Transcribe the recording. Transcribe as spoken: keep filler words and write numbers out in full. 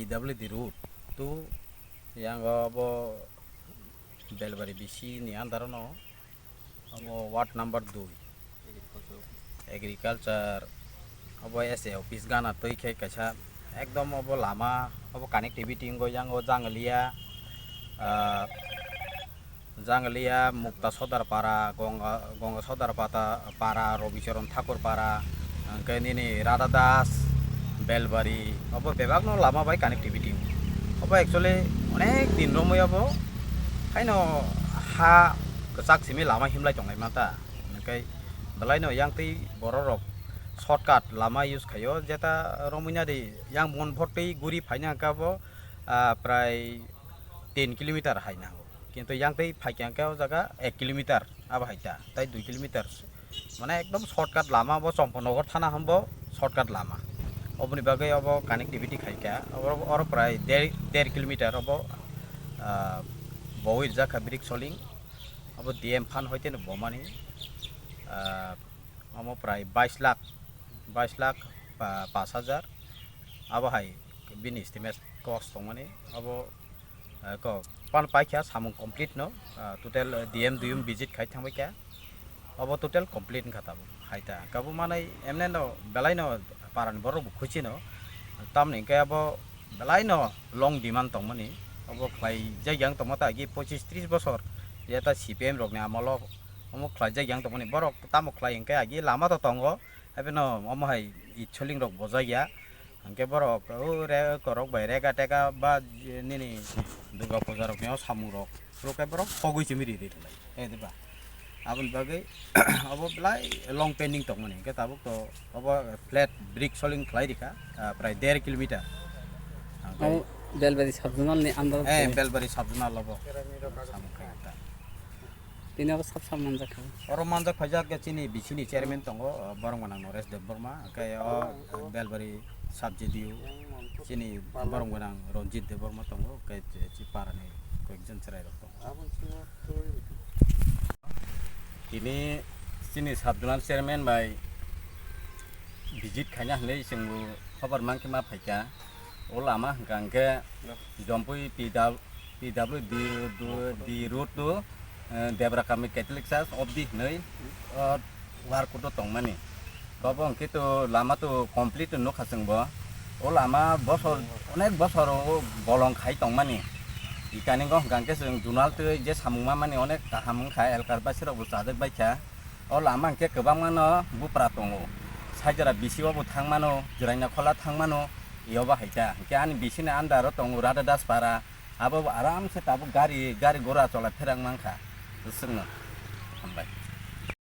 P W D road to yang obo Belbari B C ni under no, obo ward number dui. Agriculture, obo S A office gana twi khe kaisa ekdom obo lama, obo connectivity wngwi yang o Jangalia, ah, Jangalia, Mukta Sodar Para, Gonga, Gonga Sodar Pata, Para, Robicharan Thakur Para, hwnkhe nini Radha Das, Belbari, obo bebakno lama bai connectivity. Obo actually onek din romwi obo, haino ha kwchak simi lama himlai tonglai manta. Hwnkhe belaino yang twi bororok shortcut lama use khaio, jeta romwi nadi yang Monbhor twi guri phaina hwnkhe abo, ah, prai tin kilometer hai nango. Kintu yang twi phaikha hwnkhe o jaga ek kilometer abo hai ta, tai dui kilometer. Mane ekdom shortcut lama bo Chomponogor thana hambo shortcut lama. Oboni bagwi obo connectivity khaikha. Oro, oro prai der, der kilometer obo, ah, bowui rijak kha brick soling. Abo D M phan hoite no bomani, ah, omo prai bais lakh, bais lakh pa-, pash hajar. Abo hai bini estimate cost tongmani. Abo, ah, ko pan paikha samung complete no, ah, total, ah, D M duyum visit khai thangbaikha. Obo total complete wngkha tabuk. Hai ta, kabo manai emne no belai no parani borok bo khuchi no. Tamni hwnkhe abo belai no long demand tongmani. Obo khlai jak yang tongma ta agi pochis tris bosor. Jeta C P M rokni amolo omo khlai jak yang tongmani. Borok tamo khlai hwnkhe agi lama to tongo. Haibeno omo hai itsoling rok bojak ya. Hwnkhe borok o re-, korok bai rega tega ba je nini Durga puja rokni o samung rok phuru khe borok pogwi simi ri ri lai, eh, diba? Aboni bagwi obo belai long pending tongmani, hwnkhe tabuk to obo flat brick soling khlai rikha, ah, prai der kilometer. Hwnkhe, o Belbari sub zonal ni under o, eh, khe? Belbari sub zonal obo samung khlai rikha. Tini oro sab sab manjak kha. Oro manjak phaijak khe chini B C ni chairman tongo, uh, borok gwnang Noresh Debbarma, hwnkhe o Belbari sub J D U chini borok gwnang Ranjit Debbarma tongo, hwnkhe chi parani koyekjon chwrai rok tongo. Tini chini sub zonal chairman bai visit khaina hinwi chwngbo khobor mankhe ma phaikha. O lama hwnkha hwnkhe Jompui P W, P W D, D road to, eh, Debra Kami Catholic Church obdi hinwi, o, work o tongmani. Kobo hwnkhe to lama to complete nukha chwngbo. O lama bosor, onek bosor o bolong khai tongmani. Ikani go hwnkha hwnkhe chwng dunal twi je samung mamani onek kaham wngkha, elkar baisirok bo chajak baikha. O lama hwnkhe kwbangma no bupra tongo. Saijora bisi o bo thangmano, Jwraina Khola thangmano, iobo hai ta. Hwnkhe ani bisi ni under o tongo Radha Das Para. Abo bo aram se tabuk gari, gari gora chola pherang mankha. Swngno. Hambai.